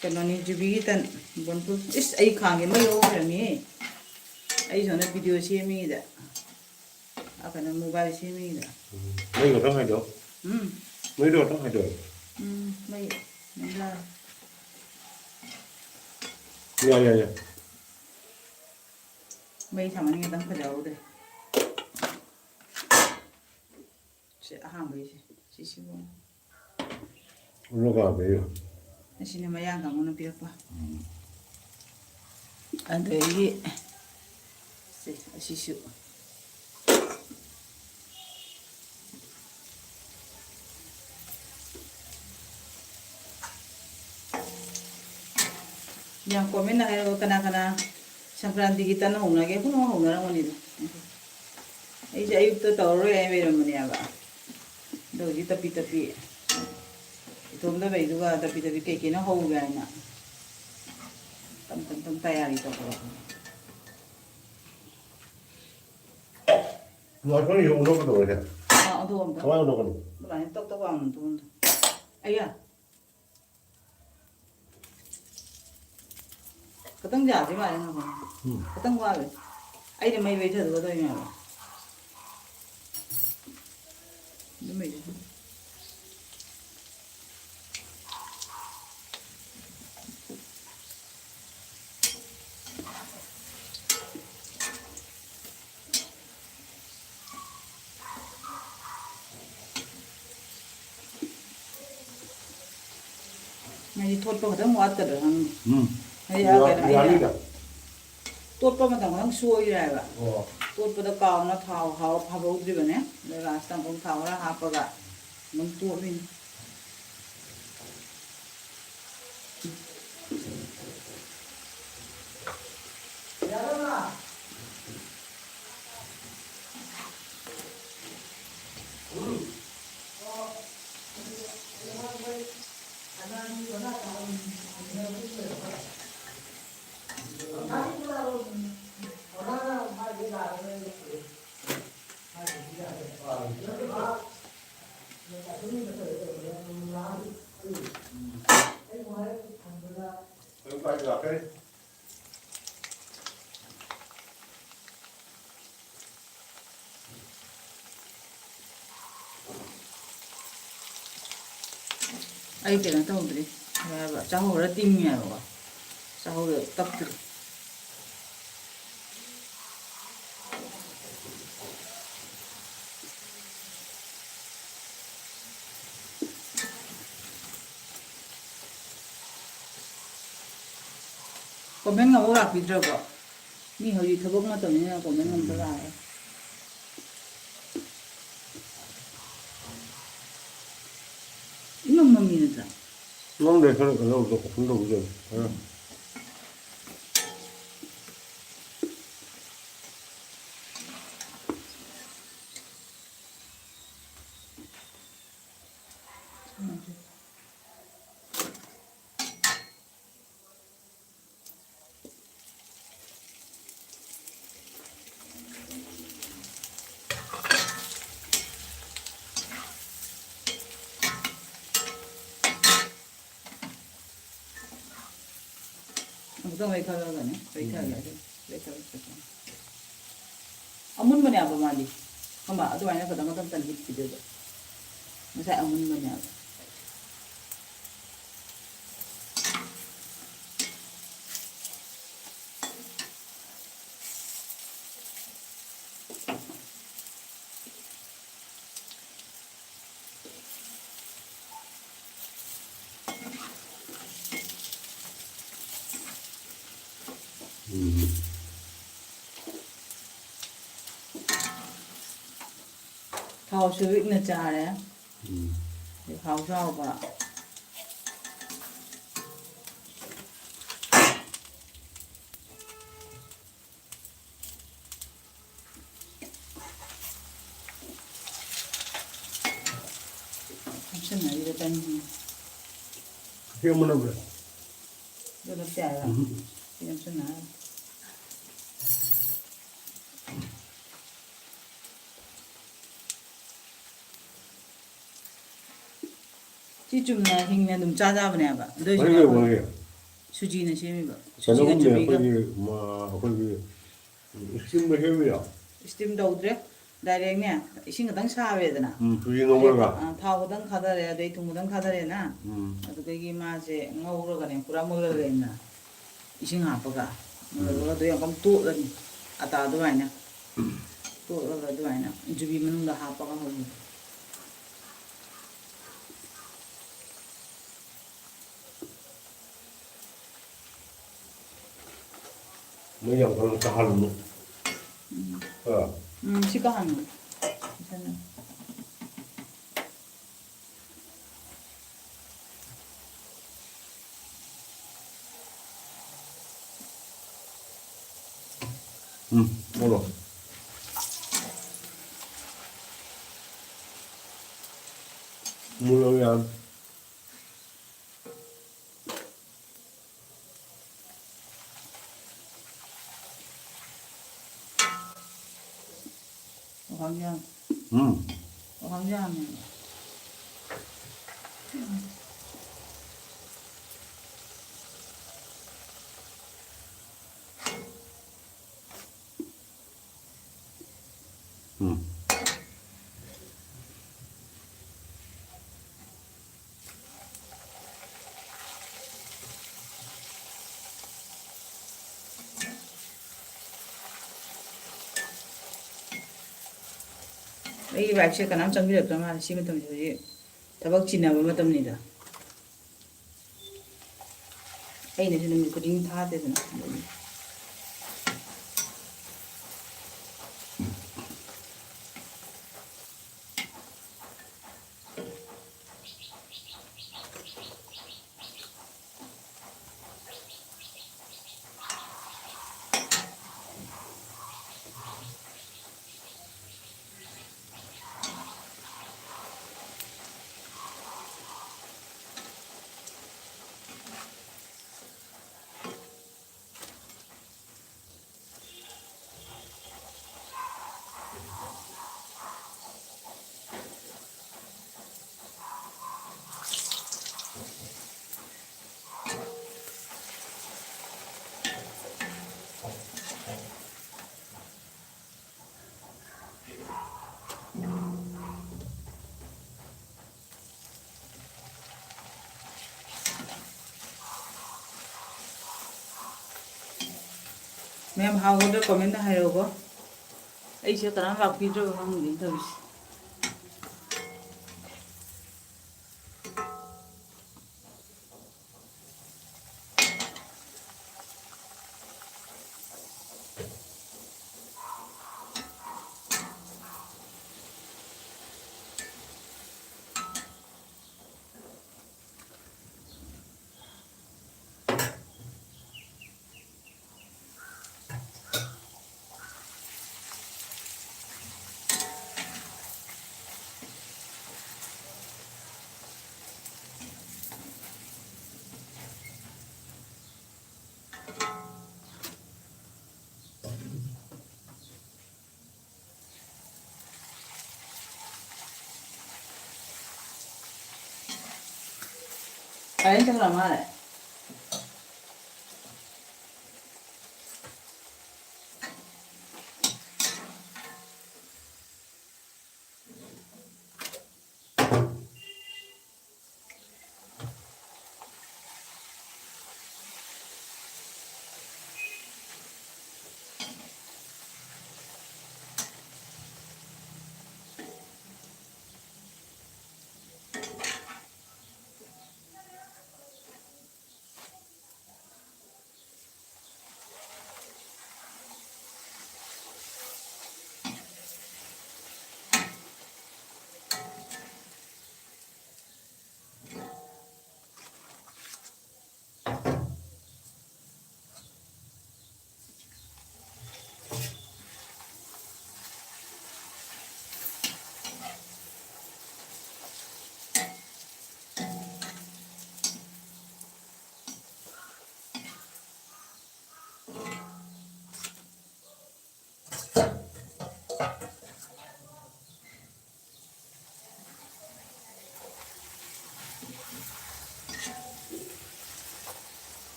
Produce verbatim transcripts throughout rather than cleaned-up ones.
ꯀꯩꯅꯣꯅꯤ, ꯖꯤꯕꯤꯒꯤ ꯇꯟ, ꯕꯣꯟꯐꯨꯜ꯫ ꯏꯁ, ꯑꯩ ꯈꯥꯡꯒꯦ, ꯃꯩ ꯍꯧꯈ꯭ꯔꯃꯤ꯫ ꯑꯩ ꯁꯣꯝꯗ ꯚꯤꯗꯤꯑꯣ ꯁꯦꯝꯃꯤꯉꯩꯗ, ꯑ, ꯀꯩꯅꯣ, ꯃꯣꯕꯥꯏꯜ ꯁꯦꯝꯃꯤꯉꯩꯗ꯫ ꯎꯝ, ꯃꯩ ꯈꯛꯇꯪ ꯍꯥꯏꯗꯣ꯫ ꯎꯝ꯫ ꯃꯩꯗꯣ ꯈꯛꯇꯪ ꯍꯥꯏꯗꯣ꯫ ꯎꯝ, ꯃꯩ, ꯃꯩ ꯂꯥꯛꯑꯦ꯫ ꯌꯥꯏ, ꯌꯥꯏ, ꯌꯥꯏ꯫ ꯃꯩ ꯊꯥꯡꯒꯠꯅꯤꯡꯉꯥꯏ ꯈꯤꯇꯪ ꯐꯖꯍꯧꯗ꯭ꯔꯦ꯫ ꯁꯤ ꯑꯍꯥꯟꯕꯩꯁꯦ, ꯁꯤꯁꯤꯕꯨ꯫ ꯑꯗꯨꯒ ꯀꯩꯅꯣ? ꯑꯁꯤꯅ ꯃꯌꯥꯡ ꯀꯥꯡꯕꯨꯅ ꯄꯤꯔꯛꯄ꯫ ꯎꯝ꯫ ꯑꯗꯒꯤ ꯁꯦ, ꯑꯁꯤꯁꯨ꯫ ꯌꯥꯝ comment ꯍꯥꯏꯔꯛꯑꯣ, ꯀꯅꯥ ꯀꯅꯥ ꯁꯪꯀ꯭ꯔꯥꯟꯇꯤꯒꯤ ꯇꯟ ꯍꯧꯅꯒꯦ? ꯄꯨꯡꯍꯧ ꯍꯧꯅꯔꯝꯒꯅꯤꯗ꯫ ꯑꯩꯁꯦ ꯑꯌꯨꯛꯇ ꯇꯧꯔꯔꯣꯏ ꯍꯥꯏꯅ ꯂꯩꯔꯝꯕꯅꯦꯕ꯫ ꯑꯗꯣ ꯍꯧꯖꯤꯛ ꯇꯞꯄꯤ ꯇꯞꯄꯤ ꯏꯇꯣꯝꯇ ꯂꯩꯗꯨꯒ ꯇꯞꯄꯤ ꯇꯞꯄꯤ ꯀꯩ ꯀꯩꯅꯣ ꯍꯧꯒꯦ ꯍꯥꯏꯅ ꯇꯞ ꯇꯞ ꯇꯞ ꯇꯌꯥꯔꯤ ꯇꯧꯈꯠꯂꯛꯄꯅꯦ꯫ ꯉꯥꯛꯇꯪ ꯌꯦꯡꯉꯨ, ꯅꯣꯛꯀꯗꯧꯔꯦ꯫ ꯑꯥ, ꯑꯗꯨ ꯑꯝꯇ꯫ ꯀꯃꯥꯏꯅ ꯅꯣꯛꯀꯅꯤ? ꯑꯗꯨꯃꯥꯏꯅ ꯇꯣꯛ ꯇꯣꯛ ꯂꯥꯎꯅ ꯅꯣꯛꯑꯣ꯫ ꯑꯌꯥ꯫ ꯈꯤꯇꯪ ꯌꯥꯗ꯭ꯔꯤ ꯃꯥꯜꯂꯦ ꯉꯥꯏꯈꯣ꯫ ꯎꯝ꯫ ꯈꯤꯇꯪ ꯋꯥꯠꯂꯤ꯫ ꯑꯩꯅ ꯃꯩ ꯂꯩꯊꯗꯒꯗꯧꯔꯤꯅꯦꯕ꯫ ꯑꯗꯨꯝ ꯂꯩꯖꯁꯅꯨ꯫ ꯍꯥꯏꯗꯤ ꯊꯣꯠꯄ ꯈꯤꯇꯪ ꯋꯥꯠꯀꯗ꯭ꯔꯥ ꯈꯪꯗꯦ꯫ ꯎꯝ꯫ ꯍꯥꯏꯗꯤ, ꯑꯥ, ꯌꯥ-, ꯀꯩꯅꯣ, ꯑꯩꯅ ꯌꯥꯅꯤꯗ꯫ ꯇꯣꯠꯄ ꯃꯇꯝ ꯈꯤꯇꯪ ꯁꯣꯏꯈ꯭ꯔꯦ ꯍꯥꯏꯕ꯫ ꯑꯣ꯫ ꯇꯣꯠꯄꯗ ꯀꯥꯎꯅ ꯊꯥꯎ ꯍꯥꯎ-, ꯐꯥꯎꯍꯧꯗ꯭ꯔꯤꯕꯅꯦ꯫ ꯑꯗ last ꯑꯃꯨꯛ ꯊꯥꯎ ꯈꯔ ꯍꯥꯞꯄꯒ ꯑꯗꯨꯝ ꯇꯣꯠꯂꯤꯅꯤ꯫ ꯑꯩ ꯀꯩꯅꯣ ꯇꯧꯗ꯭ꯔꯤ꯫ ꯀꯩ ꯍꯥꯏꯕ? ꯆꯥꯛꯍꯧ ꯈꯔ ꯇꯤꯡꯉꯤ ꯍꯥꯏꯕꯀꯣ꯫ ꯆꯥꯛꯍꯧꯗꯣ ꯇꯛꯇ꯭ꯔꯤ꯫ Comment ꯑꯃꯨꯛ ꯂꯥꯛꯄꯤꯗ꯭ꯔꯕꯣ? ꯃꯤ ꯍꯧꯖꯤꯛ ꯊꯕꯛ ꯃꯇꯝꯅꯤꯅ comment ꯑꯝꯇ ꯂꯥꯛꯑꯔꯣꯏ꯫ ꯏꯃꯝ ꯃꯝꯃꯤ ꯅꯠꯇ꯭ꯔꯥ? ꯅꯪꯗꯤ ꯈꯔ ꯀꯩꯅꯣ ꯇꯧꯕꯗꯣ, ꯀꯩꯅꯣ ꯇꯧꯕꯗꯣ, ꯈꯔ꯫ ꯑꯃꯨꯛꯇꯪ ꯂꯩꯊꯔꯒꯅꯦ, ꯂꯩꯊꯔꯒꯦ, ꯎꯝ꯫ ꯑꯗꯨ ꯂꯩꯊꯔꯒꯦ꯫ ꯑꯃꯨꯟꯕꯅꯦꯕ ꯃꯥꯗꯤ꯫ ꯈꯪꯕ? ꯑꯗꯨꯃꯥꯏꯅ ꯈꯇꯪ ꯈꯇꯪ ꯆꯟꯕꯤꯈꯤꯗꯣꯏꯕ꯫ ꯉꯁꯥꯏ ꯑꯃꯨꯟꯕꯅꯦꯕ꯫ ꯎꯝ꯫ ꯊꯥꯎꯁꯨ ꯔꯤꯛꯅ ꯆꯥꯔꯦ꯫ ꯎꯝ꯫ ꯑꯗꯩ ꯍꯥꯎꯁꯨ ꯍꯥꯎꯕ꯫ ꯍꯥꯞꯆꯤꯟꯅꯔꯤꯕ ꯇꯟꯁꯤꯡ꯫ ꯁꯤ ꯑꯃꯅ ꯕ꯭ꯔꯦꯗ꯫ ꯑꯗꯨ ꯅꯠꯇꯦ ꯍꯥꯏꯕ꯫ ꯎꯝ꯫ ꯁꯤ ꯅꯞꯁꯤꯟꯅꯔꯒ꯫ ꯁꯤ ꯆꯨꯝꯅ ꯍꯤꯡꯅ ꯑꯗꯨꯝ ꯆꯥ ꯌꯥꯕꯅꯦꯕ꯫ ꯑꯗꯨ ꯑꯣꯏꯁꯨ ꯃꯍꯤ ꯂꯩꯕ꯭ꯔꯣ ꯑꯩꯈꯣꯏ ꯃꯍꯤ? ꯁꯨꯖꯤꯅ ꯁꯦꯝꯃꯤꯕ꯫ ꯁꯨꯖꯤꯒ ꯀꯩꯅꯣꯒꯨꯝꯕꯅꯦ, ꯆꯨꯕꯤꯒ꯫ ꯑꯩꯈꯣꯏꯒꯤ, ꯃ-, ꯑꯩꯈꯣꯏꯒꯤ steam ꯁꯦꯝꯃꯤꯔꯣ? Steam ꯇꯧꯗ꯭ꯔꯦ꯫ Direct ꯅꯦ, ꯏꯁꯤꯡ ꯈꯛꯇꯪ ꯁꯥꯔꯦꯗꯅ꯫ ꯎꯝ, ꯆꯨꯍꯤ ꯉꯧꯔꯒ꯫ ꯑ, ꯊꯥꯎ ꯈꯛꯇꯪ ꯊꯥꯗꯔꯦ, ꯑꯗꯩ ꯊꯨꯝ ꯈꯛꯇꯪ ꯊꯥꯗꯔꯦꯅ꯫ ꯎꯝ꯫ ꯑꯗꯨꯗꯒꯤ ꯃꯥꯁꯦ ꯉꯧꯔꯒꯅꯦ, ꯄꯨꯔꯥ ꯃꯨꯜꯍꯜꯂꯦꯗꯅ꯫ ꯏꯁꯤꯡ ꯍꯥꯞꯄꯒ꯫ ꯎꯝ꯫ ꯃꯨꯜꯍꯜꯂꯒ ꯑꯗꯨ ꯌꯥꯝ ꯀꯟꯅ ꯇꯣꯠꯂꯅꯤ꯫ ꯑꯇꯥ ꯑꯗꯨꯃꯥꯏꯅ꯫ ꯇꯣꯠꯂꯒ ꯑꯗꯨꯃꯥꯏꯅ ꯌꯨꯕꯤ ꯃꯅꯨꯡꯗ ꯍꯥꯞꯄꯒ ꯍꯧꯕꯤꯗꯣ꯫ ꯃꯩ ꯌꯥꯝ ꯀꯟꯅ ꯀꯥꯍꯜꯂꯨꯅꯨ꯫ ꯎꯝ꯫ ꯀꯣ? ꯎꯝ, ꯁꯤ ꯀꯥꯍꯟꯒꯅꯨ꯫ ꯃꯨꯊꯠꯂꯣ꯫ ꯎꯝ, ꯃꯣꯔꯣꯛ꯫ ꯃꯣꯔꯣꯛ ꯌꯥꯝ꯫ ꯋꯥꯉꯥꯡ ꯌꯥꯝ꯫ ꯎꯝ꯫ ꯋꯥꯉꯥꯡ ꯌꯥꯝꯃꯦꯕ꯫ ꯎꯝ꯫ ꯑꯩꯒꯤ vibe ꯁꯦ ꯀꯅꯥꯝ ꯆꯪꯕꯤꯔꯛꯇ꯭ꯔ ꯃꯥꯜꯂꯦ꯫ ꯁꯤ ꯃꯇꯝꯁꯦ ꯍꯧꯖꯤꯛ ꯊꯕꯛ ꯆꯤꯟꯅꯕ ꯃꯇꯝꯅꯤꯗ꯫ ꯑꯩꯅꯁꯨ ꯅꯨꯃꯤꯠ ꯈꯨꯗꯤꯡ ꯊꯥꯗꯦꯗꯅ꯫ ꯌꯥꯝ ꯍꯥꯎꯒꯗ꯭ꯔꯥ comment ꯍꯥꯏꯔꯛꯎꯀꯣ꯫ ꯑꯩꯁꯦ ꯀꯅꯥꯝ ꯂꯥꯛꯄꯤꯗ꯭ꯔꯕ ꯈꯪꯗꯦ ꯇꯧꯔꯤꯁꯦ꯫ ꯀꯔꯦꯟ ꯆꯠꯈ꯭ꯔ ꯃꯥꯜꯂꯦ꯫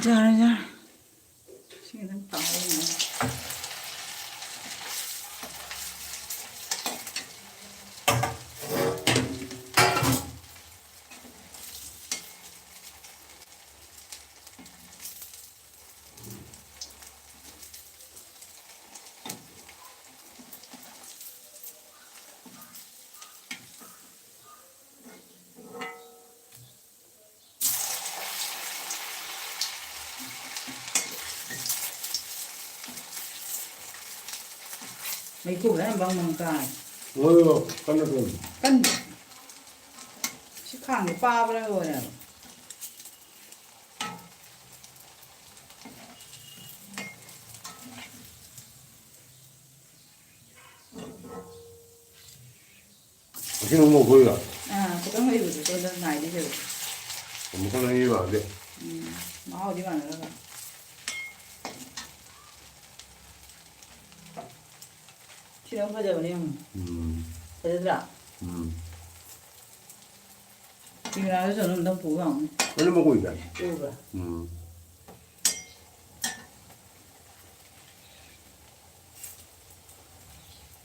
ꯌꯥꯔꯦ, ꯌꯥꯔꯦ꯫ ꯁꯤ ꯈꯤꯇꯪ ꯇꯥꯍꯧꯕꯅꯦ꯫ ꯃꯩꯈꯨ ꯐꯖꯅ ꯕꯪ ꯕꯪ ꯀꯥꯔꯦ꯫ ꯂꯣꯏꯔꯣ, ꯀꯟꯅ ꯊꯣꯡꯉꯨ꯫ ꯀꯟꯗꯦ꯫ ꯁꯤ ꯈꯥꯡꯁꯦ ꯄꯥꯕꯅ ꯂꯣꯏꯔꯦꯕ꯫ ꯏꯁꯤꯡ ꯑꯃꯨꯛ ꯂꯧꯊꯣꯛꯏꯔꯣ? ꯑꯥ, ꯈꯤꯇꯪ ꯂꯩꯕꯗꯣ ꯁꯣꯝꯗ ꯉꯥꯏꯗꯣꯏꯅꯦꯕ꯫ ꯑꯃꯨꯛꯀ ꯅꯪꯒꯤ ꯃꯥꯟꯗꯦ꯫ ꯎꯝ, ꯃꯍꯥꯎꯗꯤ ꯃꯥꯟꯅꯔꯒ꯫ ꯁꯤꯅ ꯑꯃꯨꯛ ꯐꯖꯕꯅꯦ ꯌꯦꯡꯉꯨ꯫ ꯎꯝ꯫ ꯐꯖꯗ꯭ꯔꯥ? ꯎꯝ꯫ ꯀꯦꯃꯦꯔꯥꯗꯁꯨ ꯑꯗꯨꯝ ꯑꯝꯇꯪ ꯄꯨ ꯂꯥꯎꯅꯦ꯫ ꯑꯗꯨꯝ ꯃꯀꯣꯏ ꯇꯥꯏ꯫ ꯎꯕ꯭ꯔꯥ? ꯎꯝ꯫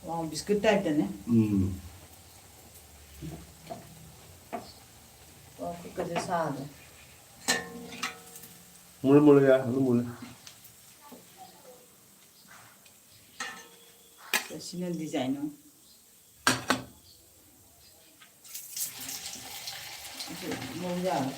ꯋꯥꯎ, ꯕꯤꯁꯀꯨꯠ ꯇꯥꯏꯞꯇꯅꯦ꯫ ꯎꯝ꯫ ꯋꯥꯎ, ꯈꯨꯠꯀꯁꯦ ꯁꯥꯗ꯭ꯔꯦ꯫ ꯃꯨꯜꯂꯦ, ꯃꯨꯜꯂꯦ, ꯌꯥꯔꯦ, ꯑꯗꯨꯝ ꯃꯨꯜꯂꯦ꯫ ꯁꯤꯅ ꯗꯤꯖꯥꯏꯟ ꯑꯃ꯫ ꯑꯗꯨ ꯉꯧ ꯌꯥꯔꯦ꯫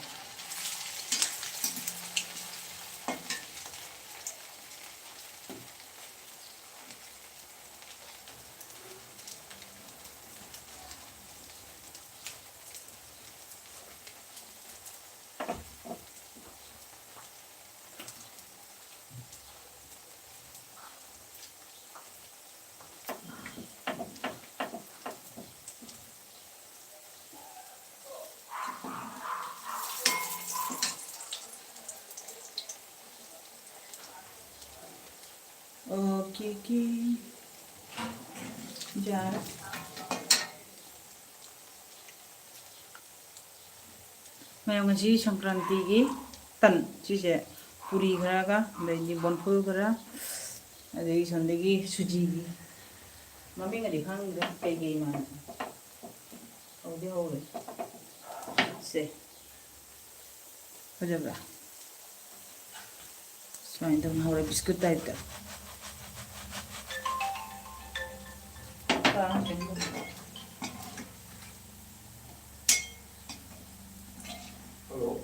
Okay, okay. ꯌꯥꯔꯦ꯫ ꯃꯌꯥꯝ, ꯉꯁꯤ ꯁꯪꯀ꯭ꯔꯥꯟꯇꯤꯒꯤ ꯇꯟ, ꯁꯤꯁꯦ ꯄꯨꯔꯤ ꯈꯔꯒ, ꯑꯗꯩꯗꯤ ꯕꯣꯟꯐꯨꯜ ꯈꯔ, ꯑꯗꯒꯤ ꯁꯣꯝꯗꯒꯤ ꯁꯨꯖꯤꯒꯤ, ꯃꯃꯤꯡꯒꯗꯤ ꯈꯪꯗ꯭ꯔꯦ, ꯀꯩꯀꯩ ꯃꯥꯟꯅ ꯍꯧꯗꯤ ꯍꯧꯔꯦ꯫ ꯁꯦ꯫ ꯐꯖꯕ꯭ꯔꯥ? ꯁꯨꯃꯥꯏꯅ ꯇꯧꯅ ꯍꯧꯔꯦ, ꯕꯤꯁꯀꯨꯠ ꯇꯥꯏꯞꯇ꯫ ꯍꯜꯂꯣ꯫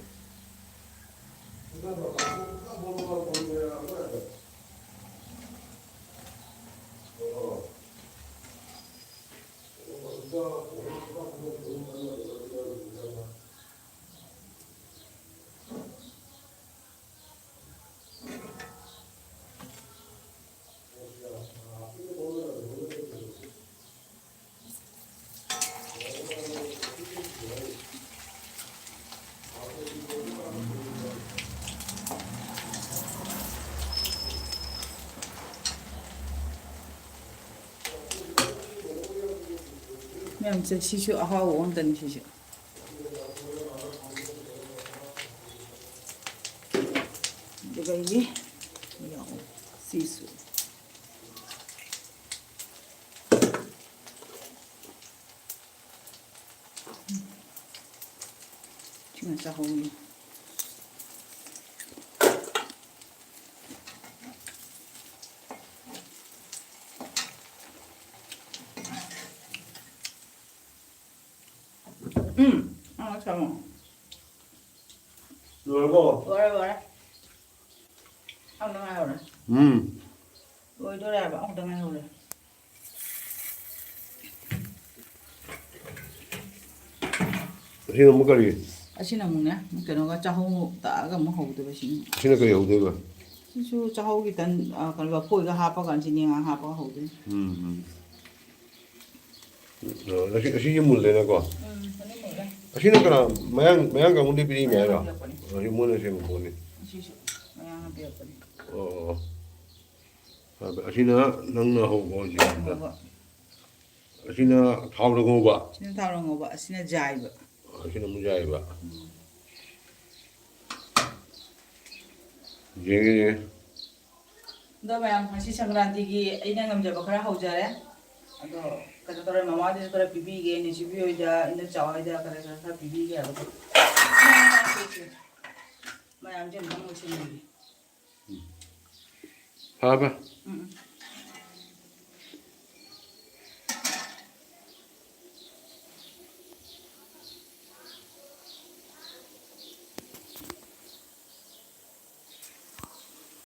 ꯃꯌꯥꯝꯁꯦ, ꯁꯤꯁꯨ ꯑꯍꯥꯎꯕ ꯑꯝꯇꯅꯤ ꯁꯤꯁꯨ꯫ ꯑꯗꯨꯒ ꯌꯦ-, ꯌꯦꯡꯉꯣ, ꯁꯤꯁꯨ꯫ ꯁꯤꯃ ꯆꯥꯍꯧꯒꯦ꯫ ꯎꯝ, ꯑꯥ, ꯆꯥꯃꯣ꯫ ꯂꯣꯏꯔꯕꯣ? ꯂꯣꯏꯔꯦ, ꯂꯣꯏꯔꯦ꯫ ꯑꯃꯨꯛꯇ ꯉꯥꯏꯍꯧꯔꯦ꯫ ꯎꯝ꯫ ꯂꯣꯏꯗꯣꯔꯦ ꯍꯥꯏꯕ, ꯑꯃꯨꯛꯇ ꯉꯥꯏꯍꯧꯔꯦ꯫ ꯑꯁꯤꯅ ꯑꯃꯨꯛ ꯀꯔꯤ? ꯑꯁꯤꯅ ꯑꯃꯨꯛꯅꯦ, ꯀꯩꯅꯣꯒ ꯆꯥꯍꯧ ꯇꯛꯑꯒ ꯑꯃꯨꯛ ꯍꯧꯗꯣꯏꯕ ꯁꯤꯅ꯫ ꯑꯁꯤꯅ ꯀꯔꯤ ꯍꯧꯗꯣꯏꯕ? ꯁꯤꯁꯨ ꯆꯥꯍꯧꯒꯤ ꯇꯟ, ꯑ, ꯀꯩꯅꯣ, ꯂꯐꯣꯏꯒ ꯍꯥꯞꯄꯒ, ꯁꯤ ꯅꯦꯡꯉꯥ ꯍꯥꯞꯄꯒ ꯍꯧꯗꯣꯏꯅꯤ꯫ ꯎꯝ, ꯎꯝ꯫ ꯑ, ꯑꯁꯤ, ꯑꯁꯤꯁꯦ ꯃꯨꯜꯂꯦꯅꯀꯣ? ꯎꯝ, ꯑꯗꯨ ꯃꯨꯜꯂꯦ꯫ ꯑꯁꯤꯅ ꯀꯅꯥ? ꯃꯌꯥꯡ, ꯃꯌꯥꯡ ꯀꯥꯡꯕꯨꯗꯤ ꯄꯤꯔꯤꯅꯦ ꯍꯥꯏꯔꯣ? ꯃꯌꯥꯡꯅ ꯄꯤꯔꯛꯄꯅꯦ꯫ ꯑꯁꯤ ꯃꯣꯏꯅ ꯁꯦꯝꯕ ꯄꯣꯠꯅꯤ꯫ ꯑꯁꯤꯁꯨ ꯃꯌꯥꯡꯅ ꯄꯤꯔꯛꯄꯅꯦ꯫ ꯑꯣ, ꯑꯣ, ꯑꯣ꯫ ꯐꯔꯦ, ꯐꯔꯦ꯫ ꯑꯁꯤꯅ ꯅꯪꯅ ꯍꯧꯕ ꯑꯣꯏꯗꯣꯏꯅꯤꯗ꯫ ꯍꯧꯕ꯫ ꯑꯁꯤꯅ ꯊꯥꯎꯗ ꯉꯧꯕ꯫ ꯑꯁꯤꯅ ꯊꯥꯎꯗ ꯉꯧꯕ, ꯑꯁꯤꯅ ꯖꯥꯏꯕ꯫ ꯑꯁꯤꯅ ꯑꯃꯨꯛ ꯖꯥꯏꯕ꯫ ꯎꯝ꯫ ꯌꯦꯡꯉꯦ, ꯌꯦꯡꯉꯦ꯫ ꯑꯗꯣ ꯃꯌꯥꯝ, ꯉꯁꯤ ꯁꯪꯀ꯭ꯔꯥꯟꯇꯤꯒꯤ ꯑꯩꯅ ꯉꯝꯖꯕ ꯈꯔ ꯍꯧꯖꯔꯦ꯫ ꯑꯗꯣ ꯀꯩꯅꯣ ꯇꯧꯔꯦ, ꯃꯃꯥꯗꯁꯨ ꯈꯔ ꯄꯤꯕꯤꯒꯦ, ꯅꯤꯁꯤꯕꯤ ꯍꯣꯏꯗ, ꯏꯅꯦꯆꯥ ꯍꯣꯏꯗ ꯈꯔ, ꯈꯔ, ꯈꯔ ꯄꯤꯕꯤꯒꯦ ꯍꯥꯏꯕꯗꯣ꯫ ꯃꯌꯥꯝꯁꯦ ꯑꯝꯇꯪ ꯂꯣꯏꯁꯤꯟꯕꯤꯒꯦ꯫ ꯐꯕ꯫ ꯎꯝ, ꯎꯝ꯫